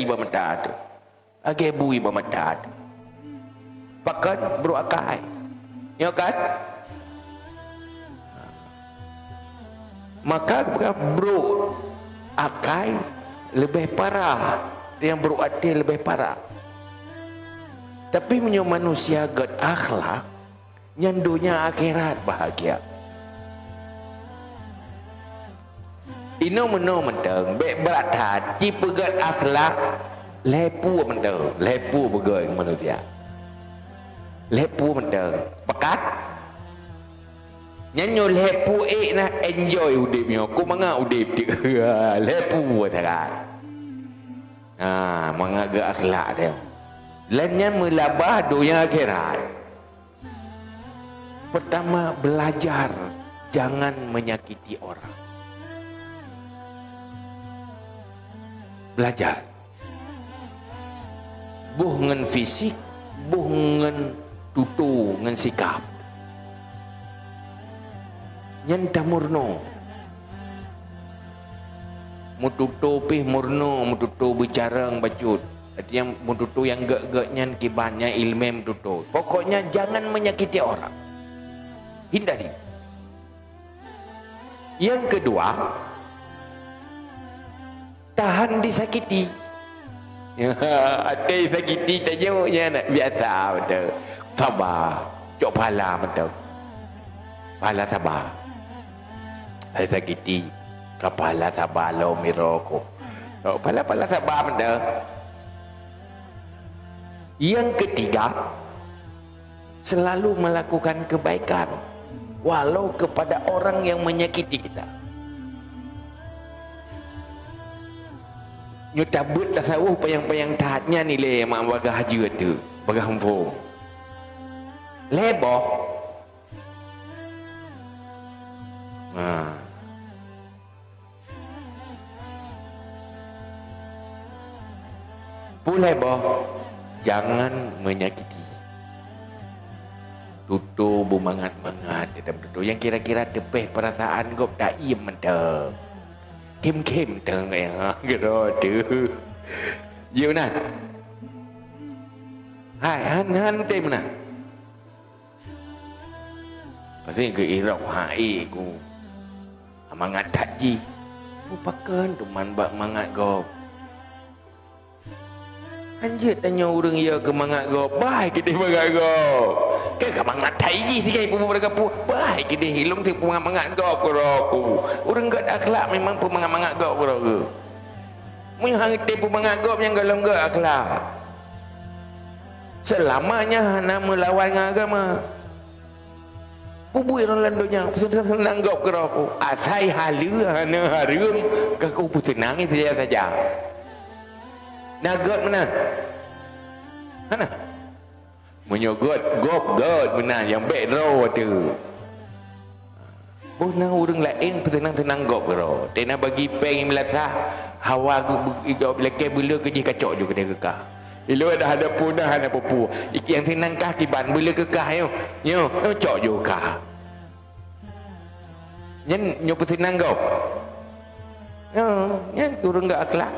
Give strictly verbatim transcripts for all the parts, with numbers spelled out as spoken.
bak mata teuh. Lagèe bui bak mata teuh. Pakon? Brôk akai. Nyo kan? Maka brôk akai leubeh parah, nyang brôk até leubeh parah. Tapi meunyoe manusia gèt akhlak, nyan donya akhirat bahagia. Inoe meunoe mantong, bèk brat that, ci peugèt akhlak, lhèe pue mantong, lhèe pue beugèt manusia. Lhèe pue mantong. Pakat? Nyan nyoe lhèe pue ék na enjoy udép nyoe. Ku mangat udép tu. Lhèe pue sagai. Ha, mangat gèt akhlak teuh. Lheuh nyan meulaba donya akhirat. Pertama, belajar jangan menyakiti orang. Belajar. Boh ngon fisik, boh ngon tutoe, ngon sikap. Nyan tamurno. Meututoe pih murno, meututoe beucarông bacut. Artinya meututoe nyang gèt-gèt nyan kiban, nyang ileumèe meututoe. Pokoknya jangan menyakiti orang. Hindari. Yang kedua, tahan disakiti. Até sakiti tanyoe nyan biasa beutôi. Saba, cok pahala beutôi. Pahala saba. Hai sakiti, ka pahala saba lom iro ku. Oh, pahala-pahala saba beutôi. Yang ketiga, selalu melakukan kebaikan walau kepada orang yang menyakiti kita. Nyoe tabeuet tasawuf panyang-panyang that nyan ilèe mak bagah jeuet tu, bagah muphom. Lhèe boh. Ha. Peureulèe boh, jangan menyakiti. Tutoe beumangat-mangat, tetap tutoe. Nyang kira-kira teupèh peurasaan gob, taiem mantong. Khém-khém mantong, ya, keudroe teuh. Jeuet meunan. Hai, han, han tem meunan. Pasti keu irok hai ku. Mangat that jih. Meupakon teuma bak mangat gob. Hanjeuet tanyoe ureueng yo keu mangat gob, bah keudeh mangat gob. Keu ka mangat that jih sigai peubuet bak kapu, bah keudeh ilong teuh peumangat-mangat gob keudroe ku. Ureueng gèt akhlak memang peumangat-mangat gob keudroe ku. Meunyoe han teuh peumangat gob nyang gohlom gèt akhlak. Seulamanya hana meulawan ngon agama. Peubuet rhom lam donya, peuseunang-seunang gob keudroe ku. Asai haleue hana hareuem, ka ku peuseunang saja-saja. Na gèt meunan? Hana. Meunyoe gèt, gob gèt meunan, nyang bèk droe teuh. Boh na ureueng laén peuseunang-seunang gob keudroe. Teuh na bagi péng meulasa, hawa geu-, geu-, idop lakèe beuleu keujih kacok ju keudeh keu kah. Ilôn dah ada puna hana pupu. Nyang seunang kah kiban beuleu keu kah nyoe. Nyoe, nyoe cok ju kah. Nyan nyoe peuseunang gob. Nyoe, nyan ureueng gèt akhlak.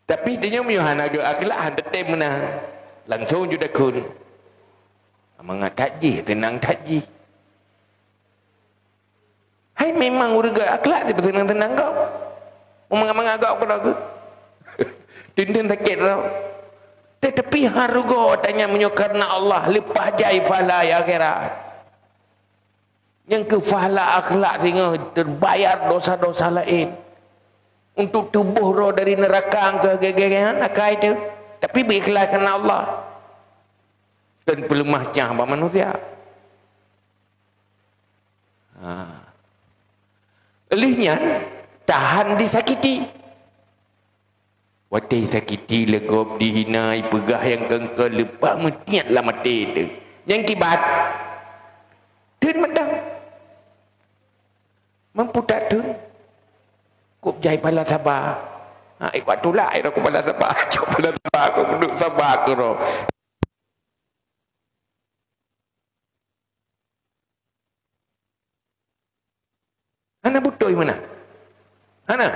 Tapi tanyoe meunyoe hana gèt akhlak, han teutem meunan. Langsong ju dakun. Mangat that jih, seunang that jih. Hai memang ureueng gèt akhlak teuh peuseunang-seunang gob. Mangat-mangat gob keudroe ku. Teuntèe sakét droe. Tetapi hareuga tanyoe meunyoe kareuna Allah leupah jai pahala akhirat. Nyang keu pahala akhlak singoh teubayar dosa-dosa laén. Untuk tuboh droe dari neuraka keu geugeungan akai teuh. Tapi beu ikhlaih kareuna Allah. Dan peuleumah cah bak manusia. Ha. Lheueh nyan, tahan disakiti. Watèe sakiti lé gob, dihina, ipeugah nyang keu-keu, leupah meutiet lam até teuh. Nyang kiban, theun mantong. Mampu that theun. Kôb jai pahala saba. Ha, ikôt tulak, ikôt pahala saba. Cok pahala saba, kôb duek saba keudroe. Hana beutôi meunan. Hana.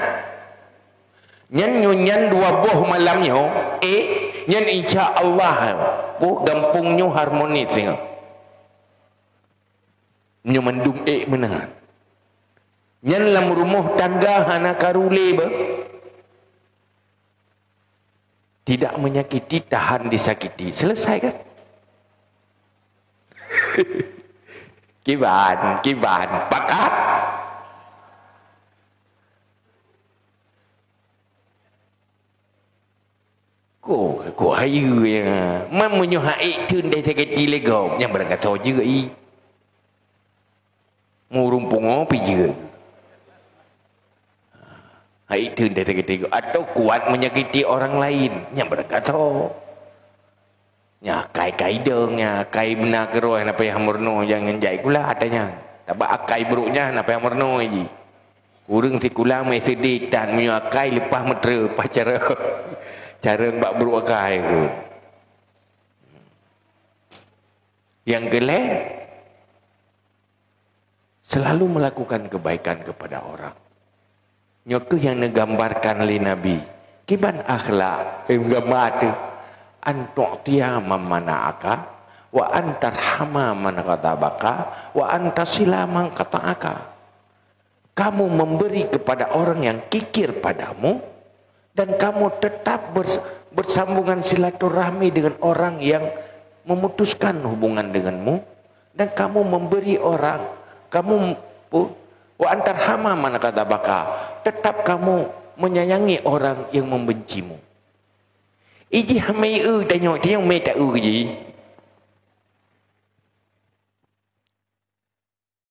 Nyan nyoe nyan dua boh malam nyoe, eh, nyan insya Allah, boh gampông nyoe harmonis singoh. Nyoe mandum eh meunan. Nyan lam rumoh tangga hana karu lé beh. Tidak menyakiti, tahan disakiti. Selesai kan? Kiban, kiban. Pakat? Ko, ko hayeue ya. Man meunyoe hai theun dai sakiti lé gob, nyang barangkasoe jeuet i. Murung pungo pi jeuet. Hai theun dai sakiti gob. Atau kuat menyakiti orang lain, nyang barangkasoe. Nya akai kai dong, nya akai beuna keurôi, na payah meurunoe jangan jai kula ata nyan. Tabak akai brok nyan na payah meurunoe ji. Ureuëng sikula meusideh tan meunyoe akai leupah meutre, leupah cara. Cara bak brok akai pun. Nyang keulhèe, selalu melakukan kebaikan kepada orang. Nyoe keuh nyang neugambarkan lé Nabi. Kiban akhlak, eh, gamba teuh. An tu'tiya man mana'aka, wa an tarhama man ghadabaka, wa an tasila man qata'aka. Kamu memberi kepada orang yang kikir padamu, dan kamu tetap bers-, bersambungan silaturahmi dengan orang yang memutuskan hubungan denganmu, dan kamu memberi orang, kamu pu-, wa an tarhama man ghadabaka, tetap kamu menyayangi orang yang membencimu. Iji hamai eu tanyoe, tanyoe mé ta eu ji.